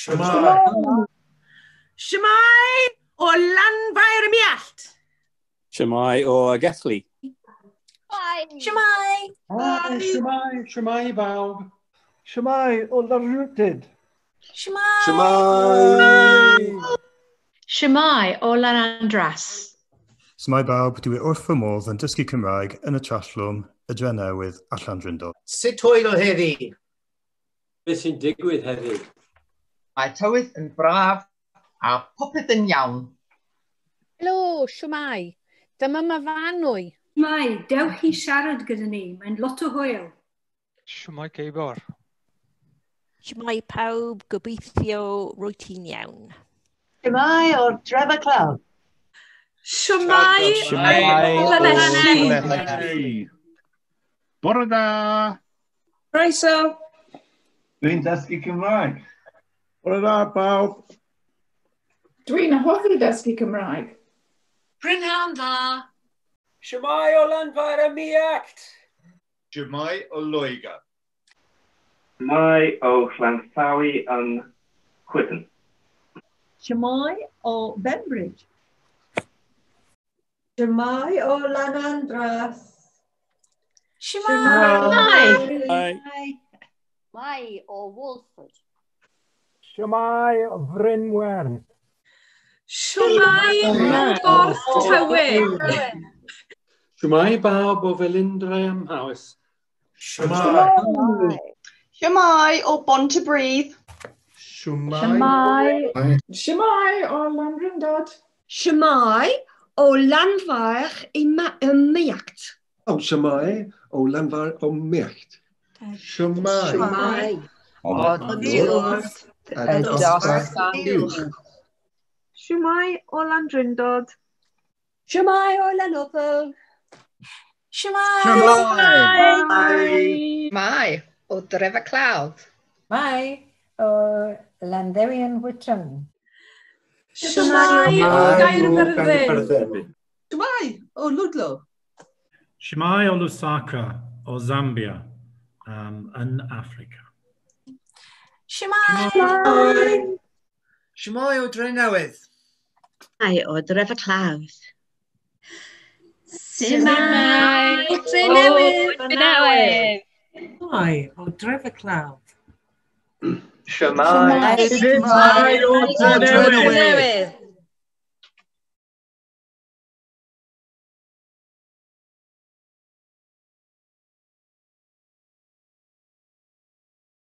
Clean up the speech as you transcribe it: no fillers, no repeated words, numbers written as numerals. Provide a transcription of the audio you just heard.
Shwmae. Shwmae o Lanfair-ym-Muallt. Shwmae o Gelli. Shwmae. Shwmae. Shwmae bawb. Shwmae o Llanrhwdyd. Shwmae. Shwmae. Shwmae o Lanandras. Shwmae bawb, dwi wrth fy modd yn dysgu Cymraeg yn y Trallwm, y Drenewydd a Llandrindod. Sut hwyl heddi? Beth sy'n digwydd heddi? Mae tywydd yn braf a popeth yn iawn. Helo, shwmae. Dyma Myfanwy. Shwmae, dewch i siarad gyda ni. Mae'n lot o hwyl. Shwmae Ceibor. Shwmae pawb, gobeithio rwy ti'n iawn. Shwmae o'r Dref-y-Clawdd. Shwmae o Lanelli. Bore da! Croeso! Dwi'n dysgu Cymraeg. Bore da, bawb. Dwi'n hoffi dysgu Cymraeg. Prynhawn dda. Shwmae o Lanfair-ym-Muallt. Shwmae o Loegr. Shwmae o Llanthony yn Chwithyn. Shwmae o Benbridge. Shwmae o Lanandras. Shwmae. Shwmae o Walford. Shwmae o Frynwern. Shwmae o Borth Tywyn. Shwmae bawb o Felindre ym Mhowys. Shwmae. Shwmae o Bontypridd. Shwmae. Shwmae o Llandrindod. Shwmae o Lanfair-ym-Muallt. O, shwmae o Lanfair-ym-Muallt. Shwmae. Shwmae. Oddi wrth y dosbarth uwch. Shwmae o Landrindod. Shwmae o Llanwddl. Shwmae. Shwmae o Dref-y-Clawdd. Mae o Llanddewi-yn-Wytton. Shwmae o Gaerfyrddin. Shwmae o Ludlow. Shwmae o Lusaka o Zambia yn Affrica. Shwmae. Shwmae o Drenewydd. Shwmae o Dref-y-Clawdd. Shwmae o Drenewydd. Shwmae o Dref-y-Clawdd. Shwmae. Shwmae o Drenewydd.